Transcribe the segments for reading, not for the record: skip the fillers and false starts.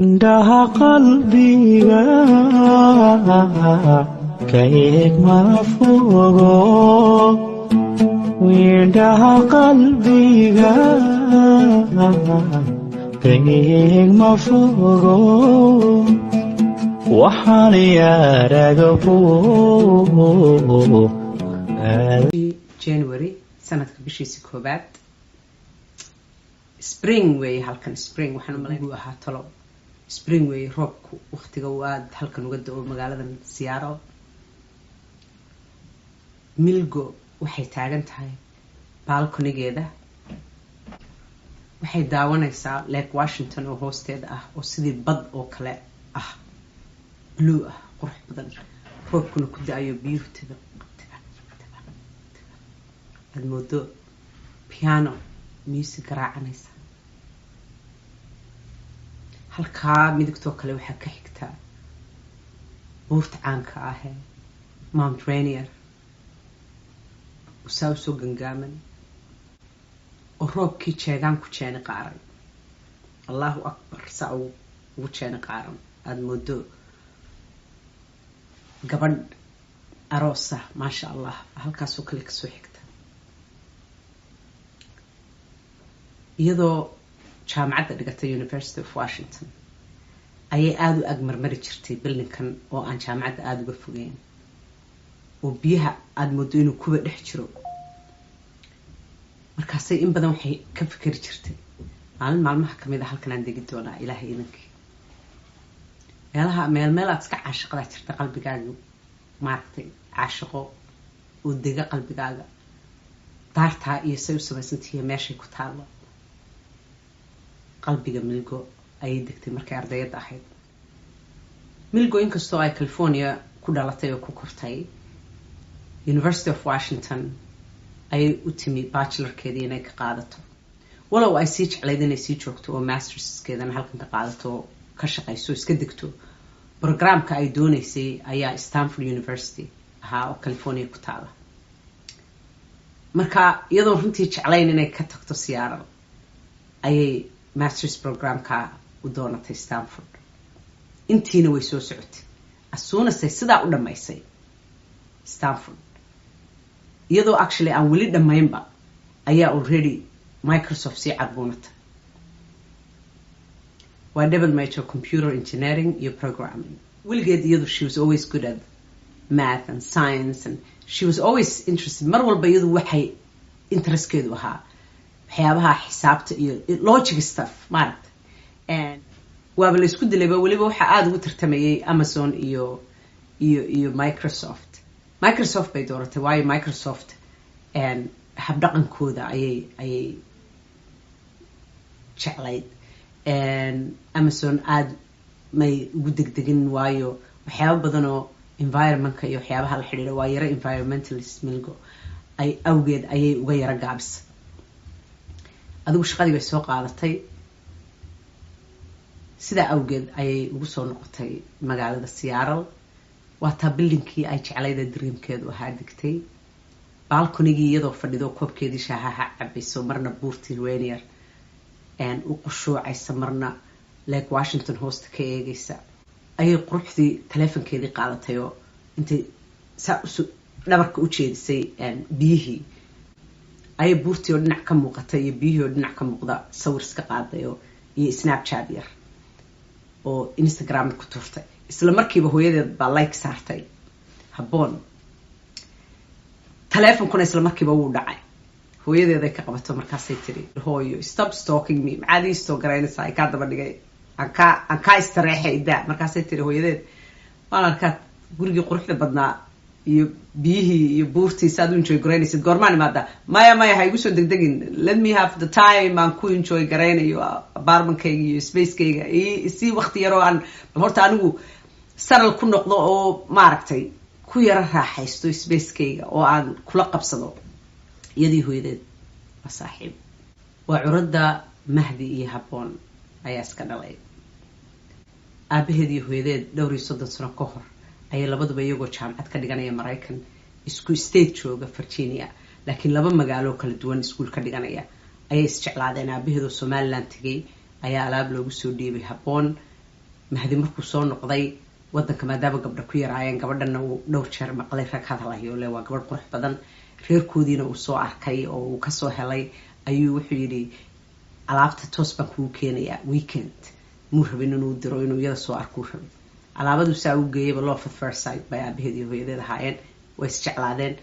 Indhaha qalbiga ka eeg, ma fogo. Indhaha qalbiga ka eeg, ma fogo. Waxaan yaaragabo. January, sanadka bishiisi koobaad, spring weeye halkan. Spring waxaan umalay uu ahaa talo spring weeye. Roobku waqtiga uu aada halkan uga da-o magaaladan Seattle. Milgo waxay taagan tahay balconygeeda, waxay daawanaysaa Lake Washington oo hoosteeda ah, oo sidii bad oo kale ah, blue ah, qurux badan, roobkuna ku da-ayo, biyuhu tibiq tibiq tibiq tibiq, aada moodo piano music garaacanaysa. Halkaa midigtoo kale waxaa ka xigtaa buurta caanka ahee Mount Rainier, usaa usoo gangaaman oo roobkii jeegaan ku jeeni qaaray. Allahu akbar, saa ugu jeeni qaaran, aada moodo gabadh aroosa, maasha Allah. Halkaasoo kale kasoo xigta, iyadoo jaamacadda dhigatay University of Washington, ayay aada u agmarmari jirtay buildingkan oo aan jaamacadda aada uga fogeyn, oo biyaha aada moodo inuu kuba dhex jiro. Markaasay in badan waxay ka fikeri jirtay, maalin maalmaha kamid a halkan aan degi doonaa, Ilaahay idankii. Meelaha meel meel aad iska caashiqadaa jirta, qalbigaaga maaragtay caashiqo oo dega qalbigaaga, daartaa iyo say u samaysantahiyo meeshay ku taallo. Qalbiga Milgo ayay degtay markay ardayadda ahayd. Milgo, inkastoo ay California ku dhalatay oo ku kortay, University of Washington ayay u timi bachelorkeedii inay ka qaadato, walow ay sii jeclayd inay sii joogto oo masterskeedana halkan ka qaadato oo ka shaqayso, iska degto. Programka ay dooneysay ayaa Stanford University ahaa oo California ku taala. Marka iyadoon runtii jeclayn inay ka tagto Seattle, ayay masters programka u doonatay Stanford. Intiina way soo socotay. Asuunasay sidaa u dhammaysay Stanford, iyadoo actually aan weli dhammaynba, ayaa already Microsoft sii carbuunata. Waa double major, computer engineering iyo programming. Weligeed iyadu she was always good at math and science, and she was always interested. Mar walba iyadu waxay interestkeedu ahaa waxyaabaha xisaabta iyo logic stuff, maaragta. Waaba la isku dilayba. Weliba waxaa aada ugu tartamayay Amazon iyo Microsoft. Microsoft bay dooratay, waayo Microsoft habdhaqankooda ayay jeclayd. Amazon aada may ugu degdegin, waayo waxyaaba badan oo environmentka iyo waxyaabaha la xidhiidha, waa yaro environmentalist Milgo, ay awgeed ayay uga yaro gaabisa. Adigu shaqadii bay soo qaadatay, sidaa awgeed ayay ugu soo noqotay magaalada Seattle. Waa taa buildingkii ay jeclayda, dreamkeedu ahaa, degtay. Balconygii iyadoo fadhido, koobkeedii shaahaha cabayso, marna buurtii Rainier u qushuucaysa, marna Lake Washington hoosta ka eegaysa, ayay quruxdii taleefonkeedii qaadatay oo intay saa usu dhabarka u jeedisay biyihii, ayay buurtii oo dhinac ka muuqatay iyo biyihii oo dhinac ka muuqda sawir iska qaaday oo iyo Snapchat yar oo Instagram ku tuurtay. Isla markiiba hooyadeed baa like saartay Habboon. Taleefonkuna isla markiiba wuu dhacay. Hooyadeeday ka qabato, markaasay tiri, "Hooyo, stop stalking me. Maxaad ii stalk garaynaysaa? Ay kaa daba dhigay, aan kaa istareexay daa." Markaasay tiri hooyadeed, "Waan arkaa gurigii quruxda badnaa iyo biyihii iyo buurtii saad u enjoy garaynaysid. Goormaan imaadaa?" "Maya, maya, ha igu soo degdegin. Let me have the time aan ku enjoy garaynayo apartmentkayga iyo spacekayga. Sii wakti yaroo aan bal horta anigu saral ku noqdo oo maaragtay ku yaro raaxaysto spacekayga oo aan kula qabsado." Iyadii hooyadeed waa saaxiib. Waa curadda Mahdi iyo Habboon ayaa iska dhalay. Aabaheed iyo hooyadeed dhowr iyo 30 sano ka hor ayay labaduba, iyagoo jaamacad ka dhiganaya Maraykan, isku state jooga, Virginia, laakiin laba magaalo kala duwan iskuul ka dhiganaya, ayay isjeclaadeen. Aabaheedoo Somaliland tegay ayaa alaab loogu soo dhiibay Habboon. Mahdi markuu soo noqday wadanka, maadaama gabdha ku yaraayeen, gabadhana uu dhowr jeer maqlay rag hadalayo le waa gabadh qurux badan, reerkoodiina uu soo arkay oo uu kasoo helay, ayuu wuxuu yidhi, "Alaabta toos baan kugu keenayaa." Weekend muu rabin inuu diro, inuu iyada soo arkuu rabay. Alaabaduu saa u geeyaba, love at first sight bay aabaheed iyo hooyadeed ahaayeen. Way isjeclaadeen,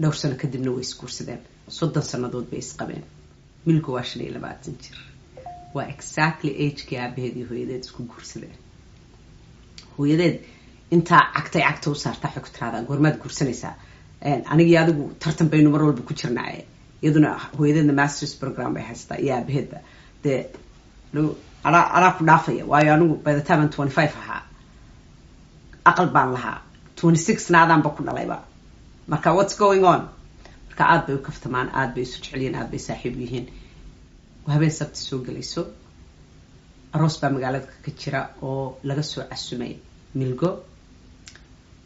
dhowr sano kadibna way isguursadeen. 30 sanadood bay isqabeen. Milgo waa 25 jir, waa exactly agekii aabaheed iyo hooyadeed isku guursadeen. Hooyadeed intaa cagtay cagta u saartaa, waxay ku tiraahdaa, "Goormaad guursanaysaa? Anigii adigu tartan baynu mar walba ku jirnaaye." Iyaduna, hooyadeedna masters program bay haystaa iyo aabaheedba. Dee anaa ku dhaafaya, waayo anigu by the time an 25 ahaa aqal baan lahaa, 26 na adaanba ku dhalayba. Marka what's going on? Marka aada bay u kaftamaan, aada bay isu jecelyihiin, aada bay saaxiib yihiin. Habeen Sabti soo gelayso, aroos baa magaalada ka jira oo laga soo casumay Milgo.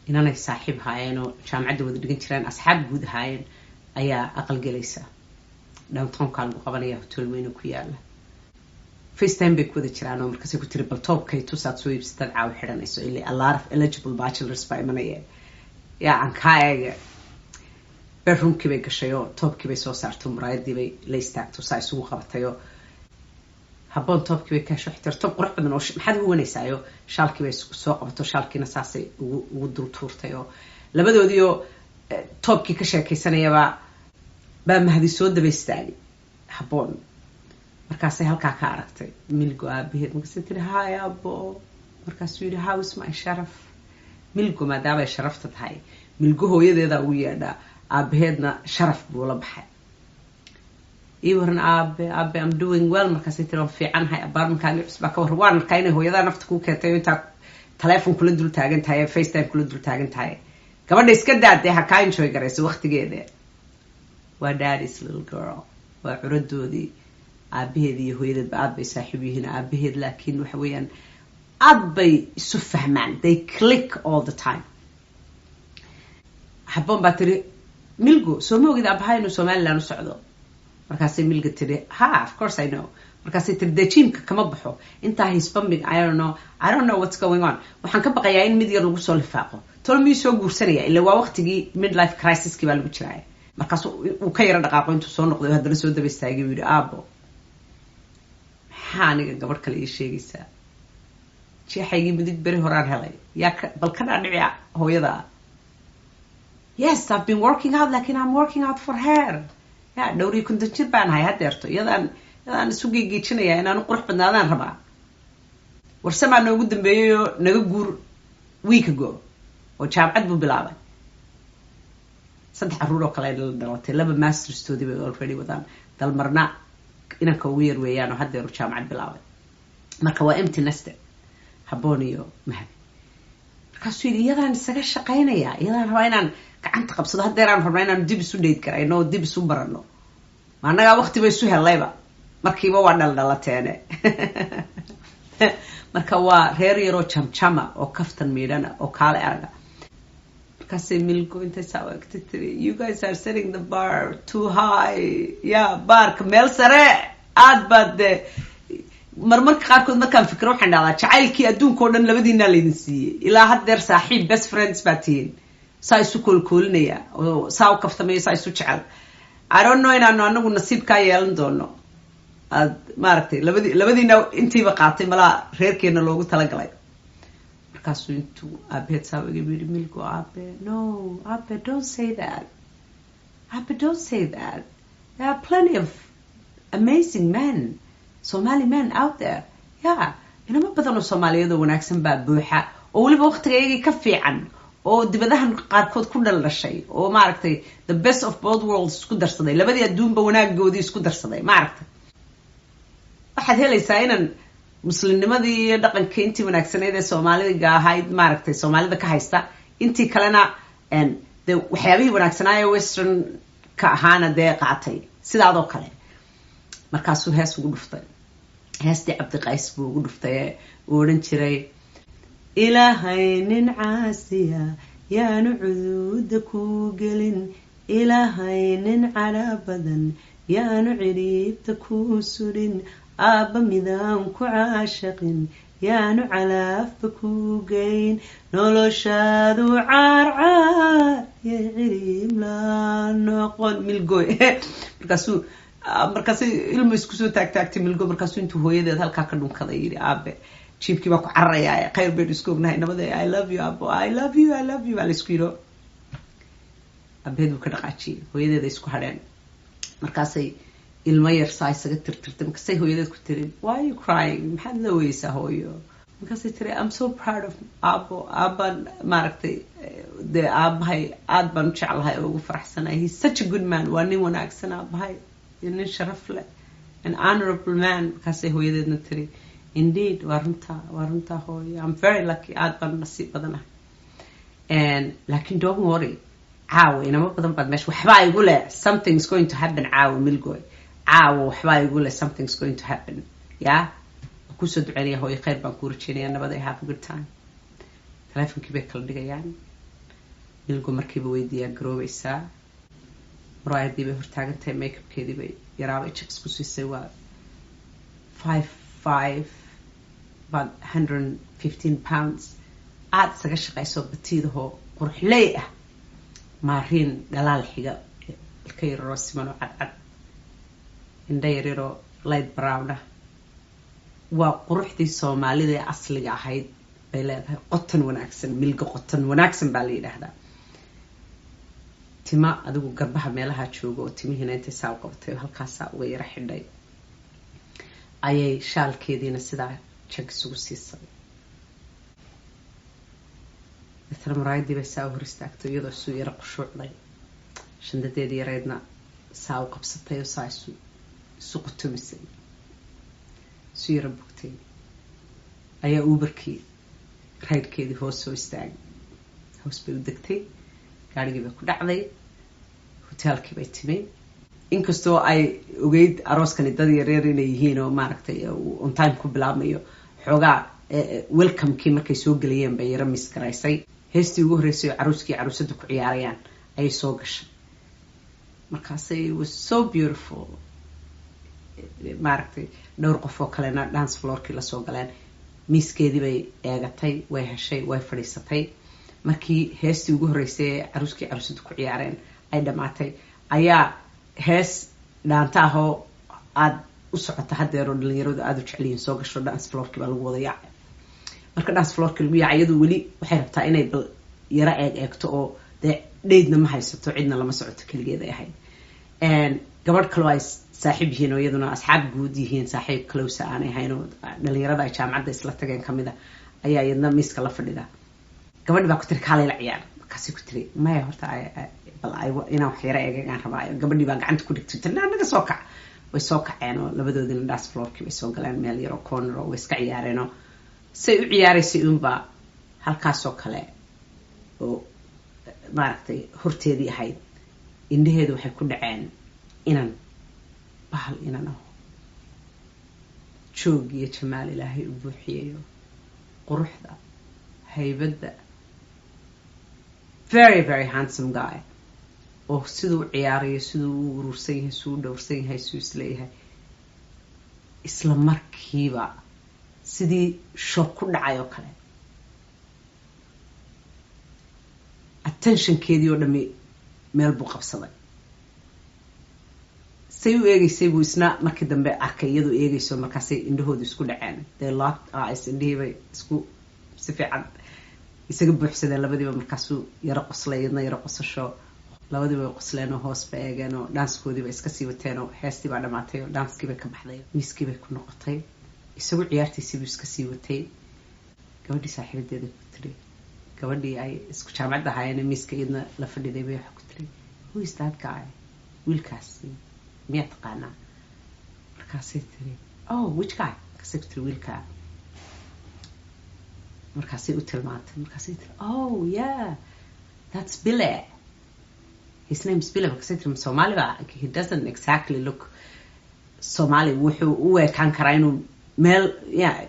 Inanay saaxiib ahaayeen oo jaamacadda wada dhigan jireen, asxaab guud ahaayeen, ayaa aqal gelaysa. Downtownkaa lagu qabanaya, hotel weyne ku yaala. FaceTime bay ku wada jiraan oo markaasay ku tiri, "Bal toobkay tusaad soo iibsataad caawa xidhanayso, ila a lot of eligible bachelors baa imanaya, yaa aan kaa eega." Bedroomkii bay gashay oo toobkii bay soo saarto, muraayadii bay la istaagto, saa isugu qabatayoo Habboon toobkii bay kaasho xitira, toob qurux badan oo maxaad ugu wanaysaayo. Shaalkii bay soo qabato, shaalkiina saasay ugu dul tuurtay oo labadoodiioo toobkii ka sheekaysanayabaa baa Mahdi soo daba istaagay Habboon. Markaasay halkaa ka aragtay Milgo aabaheed. Markaasay tiri, "Hi abo." Markaasuu yidhi, "How is my Sharaf?" Milgo maadaama ay Sharafta tahay, Milgo hooyadeeda ugu yeedhaa, aabaheedna Sharaf buu la baxay. "Ii waran aabe." "Aabe, I'm doing well." Markaasay tiri, "Waan fiicanahay. Apartmentkaagi cusbaa ka warran? Waan arkaa inay hooyadaa nafta kuu keentay oo intaa telephone kula dul taagan tahay, FaceTime kula dul taagan tahay. Gabadha iska daadee, ha kaa enjoy garayso waqtigeeda." Waa daddy's little girl, waa curadoodii. Aabaheed iyo hooyadeedba aad bay saaxiib yihiin. Aabaheed laakiin waxa weeyaan aad bay isu fahmaan, they click all the time. Habboon baa tiri, "Milgo, soo ma ogid aabaha inuu Somaliland u socdo?" Markaasay Milga tiri, "Ha, of course I know." Markaasay tiri, "Dee gymka kama baxo intaa he's pumping. I don't know, I don't know what's going on. Waxaan ka baqayaa in mid yar lagu soo lifaaqo. Tolo miyuu soo guursanaya? Ila waa waqtigii midlife crisiskii baa lagu jiraaya." Markaas uu ka yaro dhaqaaqo, intuu soo noqday haddana soo daba istaagay, uu yidhi, "Aabo, maxaa aniga gabadh kale ii sheegaysaa? Jeexaygii midig beri horaan helay. Yaa bal ka dhaadhici hooyada. Yes, I've been working out, lakin I'm working out for her. Ya 54 jir baan ahay haddeerto, iyadaan isu geegeejinaya, inaanu qurux badnaadaan rabaa. Warsamaa noogu dambeeyay oo naga guur week ago oo jaamacad buu bilaabay. Saddex carruur oo kale ay dhalatay, laba masterstoodii bay already wadaan. Dalmarna inanka ugu yar weeyaan oo haddeeru jaamacad bilaabay. Marka waa empty nester Habboon iyo Mahdi." Markaasuu yidhi, "Iyadaan isaga shaqaynayaa, iyadaan rabaa inaan gacanta qabsado. Haddeeraan rabnaa inaanu dib isu date garayno oo dib isu barano. Ma annagaa waqtiba isu hellayba, markiiba waa dhaldhalateene." Marka waa reer yaroo jamjama oo kaftan miidhana oo kaale araga. Markaasay Milgo intay saa u egtay tiri, "You guys are setting the bar too high." Ya baarka meel sare aad baad dee. Marmarka qaarkood markaan fikro waxaan dhahdaa, jacaylkii adduunka o dhan labadiinaa laydin siiyey. Ilaa haddeer saaxiib, best friends baa tihiin, saa isu koolkoolinaya oo saa u kaftamaya, saa isu jecel. I don't know inaanu anagu nasiibkaa yeelan doono. Aad maaragtay labadiina intiiba qaatay, malaa reerkeena loogu talagalay. Markaasuu intuu aabeed saa iga yidhi, "Milgo, aabe, no, aabe, don't say that. Aabe, don't say that. There are plenty of amazing men, Somali men out there. Yeah, inamo badan oo Soomaaliyeed oo wanaagsan baa buuxa, oo weliba waqtiga iyagii ka fiican, oo dibadahan qaarkood ku dhaldhashay, oo maaragtay the best of both worlds isku darsaday, labadii adduunba wanaagoodii isku darsaday. Maaragtay, waxaad helaysaa inan muslimnimadii iyo dhaqankii intii wanaagsanayd ee Soomaaliga ahayd, maaragtay, Soomaalida ka haysta, intii kalena dee waxyaabihii wanaagsanaaye western ka ahaana dee qaatay, sidaadoo kale." Markaasuu hees ugu dhuftay. Heestii Cabdiqays buu ugu dhuftay ee uu odhan jiray, "Ilaahay nin caasiya yaanu cuduuda kuu gelin, Ilaahay nin cadha badan yaanu cidhiibta kuu sudhin, aabba midaan ku caashaqin." Yaanu calaafba ku geyn noloshaadu caarcaar yay ciriimla noqon, Milgoy. Markaasuu, markaasay ilmo isku soo taagtaagtay Milgo. Markaasuu intuu hooyadeed halkaa ka dhunkaday yidhi, "Aabe, jiibkii baa ku cararayaa, khayr baynu isku ognahay, nabade. I love you, abo, I love you, I love you," baa la isku yidho. Aabaheed buu ka dhaqaajiyey, hooyadeeda isku hadheen. Markaasay ilmo yar saa isaga tirtirtay. Markaasay hooyadeed ku tiri, "Why are you crying? Maxaad la weysaa, hooyo?" Markaasay tiri, "I'm so proud of aabo. Aabaan maaragtay dee, aabahay aad baan u jeclahay oo ugu faraxsanahay. He's such a good man. Waa nin wanaagsan aabahay iyo nin sharaf leh, an honorable man." Markaasay hooyadeedna tiri, "Indeed, waa runtaa, waa runtaa, hooyo. I'm very lucky. Aad baan nasiib badanahay. Laakiin don't worry, caawa inamo badan baad meesha, waxbaa igu leh, something's going to happen caawa, Milgoy. Caawa waxbaa igu leh, something's going to happen. Ya waan kusoo duceynaya, hooyo, khayr baan kuu rajeynaya, nabad ay, have a good time." Telefonkii bay kala dhigayaan. Milgo markiiba way diyaar garoobaysaa. Muraayadii bay hortaagan tahay, makeupkeedii bay yaraabay jiqs ku siisay. Waa 5'5", about 115 pounds, aada isaga shaqayso, batiidahoo quruxley ah, maariin dhalaal xiga, ilka yararoo siman oo cadcad, indho yaryaroo light brown ah. Waa quruxdii Soomaalida ee asliga ahayd bay leedahay. Qotan wanaagsan, Milga qotan wanaagsan baa la yidhaahdaa. Tima adigu garbaha meelaha jooga oo timihiina intay saa u qabatay oo halkaasaa uga yaro xidhay ayay shaalkeediina sidaa jag isugu siisay. Deetana muraayadii bay saa u hor istaagtay, iyadoo isu yaro qushuucday, shandadeedii yareydna saa u qabsatay oo saa isu qutumisay, isu yaro bogtay, ayaa Uberkii ridekeedii hoos soo istaagay. Hoos bay u degtay, gaarigii bay ku dhacday, hoteelkii bay timi. Inkastoo ay ogeyd arooskani dad yareer inay yihiin oo maaragtay on time ku bilaabmayo, xoogaa welcomekii markay soo gelayeen bay yaro misgaraysay. Heestii ugu horreysay oo caruuskii caruusada ku ciyaarayaan ayay soo gashay. Markaasay was so beautiful. Maaragtay, dhowr qof oo kalena dance floorkii lasoo galeen. Miiskeedii bay eegatay, way heshay, way fadhiisatay. Markii heestii ugu horreysay ee caruuskii caruusada ku ciyaareen ay dhammaatay, ayaa hees dhaanta ah oo aada u socota haddeer oo dhalinyaradu aada u jecel yihiin soo gasho. Dance floorkii baa lagu wada yaacay. Marka dance floorkii lagu yaacay, iyadu weli waxay rabtaa inay bal yaro eeg eegto oo dee dheydna ma haysato, cidna lama socoto, keligeed ay ahayd. Gabadh kaloo ay saaxiib yihiin oo iyaduna asxaab guud yihiin, saaxiib close aanay ahayn oo dhalinyarada ay jaamacadda isla tageen kamid a, ayaa iyadna miiska la fadhida. Gabadhi baa ku tiri, "Kaalay la ciyaar." Markaasay ku tiri, "Maya, horta bal inaan wax yaro eegeegaan rabaa." Gabadhii baa gacanta ku dhigtay, tiri, "Naga soo kac." Way soo kaceen oo labadoodina dance floorkii bay soo galeen, meel yaroo corner oo way iska ciyaareenoo say u ciyaaraysay uunbaa halkaasoo kale oo maaragtay horteedii ahayd indhaheedu waxay ku dhaceen inan bahal inan aho, joog iyo jamaal Ilaahay u buuxiyayo, quruxda, haybadda, very very handsome guy, oo siduu u ciyaarayo, siduu u urursan yahay, siduu u dhowrsan yahay, siduu isleeyahay, isla markiiba sidii shock ku dhacay oo kale, attentionkeedii oo dhami meel buu qabsaday. Say u eegeysay buu isna markii dambe arkay iyadoo eegeyso. Markaasay indhahoodu isku dhaceen. They locked eyes. Indhihii bay isku si fiican isaga buuxsadeen labadiiba. Markaasuu yaro qoslay, iyadna yaro qosasho, labadiiba way qosleen oo hoos ba eegeen oo dhaanskoodii bay iska sii wateen oo heestii baa dhamaatay oo dhaanskii bay ka baxday, miiskii bay ku noqotay. Isagu ciyaartiisii buu iska sii watay. Gabadhii saaxiibadeeda ku tiri, gabadhii ay isku jaamacadda ahaayeen, miiska iyadna la fadhiday bay waxa ku tiri, "Who is that guy? Wiilkaasi miyaa taqaanaa?" Markaasay tiri, "Oh, which guy?" Markaasay ku tiri, "Wiilkaa." Markaasay u tilmaantay. Markaasay tiri, "Oh yeah, that's Bile. His name is Bile." Markaasay tiri, "Somali ba? He doesn't exactly look Somali. Wuxuu u ekaan karaa inuu meel ya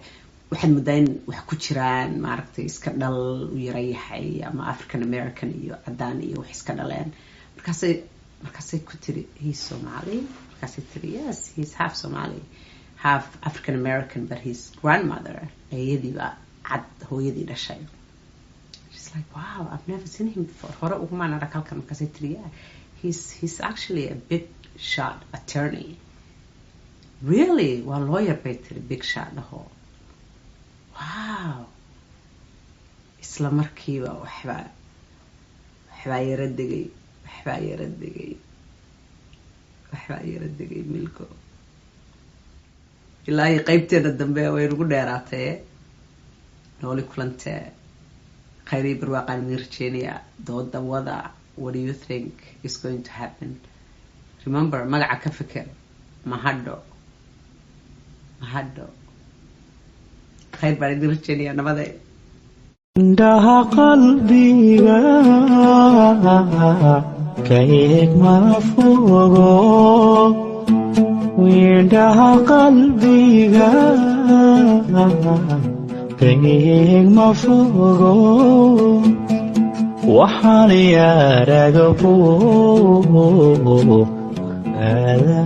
waxaad moodaa in wax ku jiraan, maaragtay, iska dhal u yara yahay ama African American iyo caddaan iyo wax iska dhaleen." Markaasay ku tiri, "He's Somali?" Markaasay tiri, "Yes, he's half Somali, half African American, but his grandmother Ayadii baa cad, hooyadii dhashay. She's like, "Wow, I've never seen him before. Hore ugumaan arag halkan." Markaasay tiri, "Yeah, he's actually a big shot attorney." "Really?" "Waa lawyer," bay tiri, "big shot dhaho." Wow, isla markiiba waxbaa yara degay, waxbaa yara degay, waxbaa yara degay. Milko ilaa iyo qeybteeda dambe way nagu dheeraatee. Nooli kulantee, khayr iyo barwaaqaan idin rajeynayaa. Dooda wada. What do you think is going to happen? Remember, magaca ka feker. Mahadho, mahadho. Khayr baan idin rajeynayaa, nabade. Indhaha qalbiga ka eeg ma fogo, indhaha qalbiga ka eeg ma fogo, waxaan yaaraga.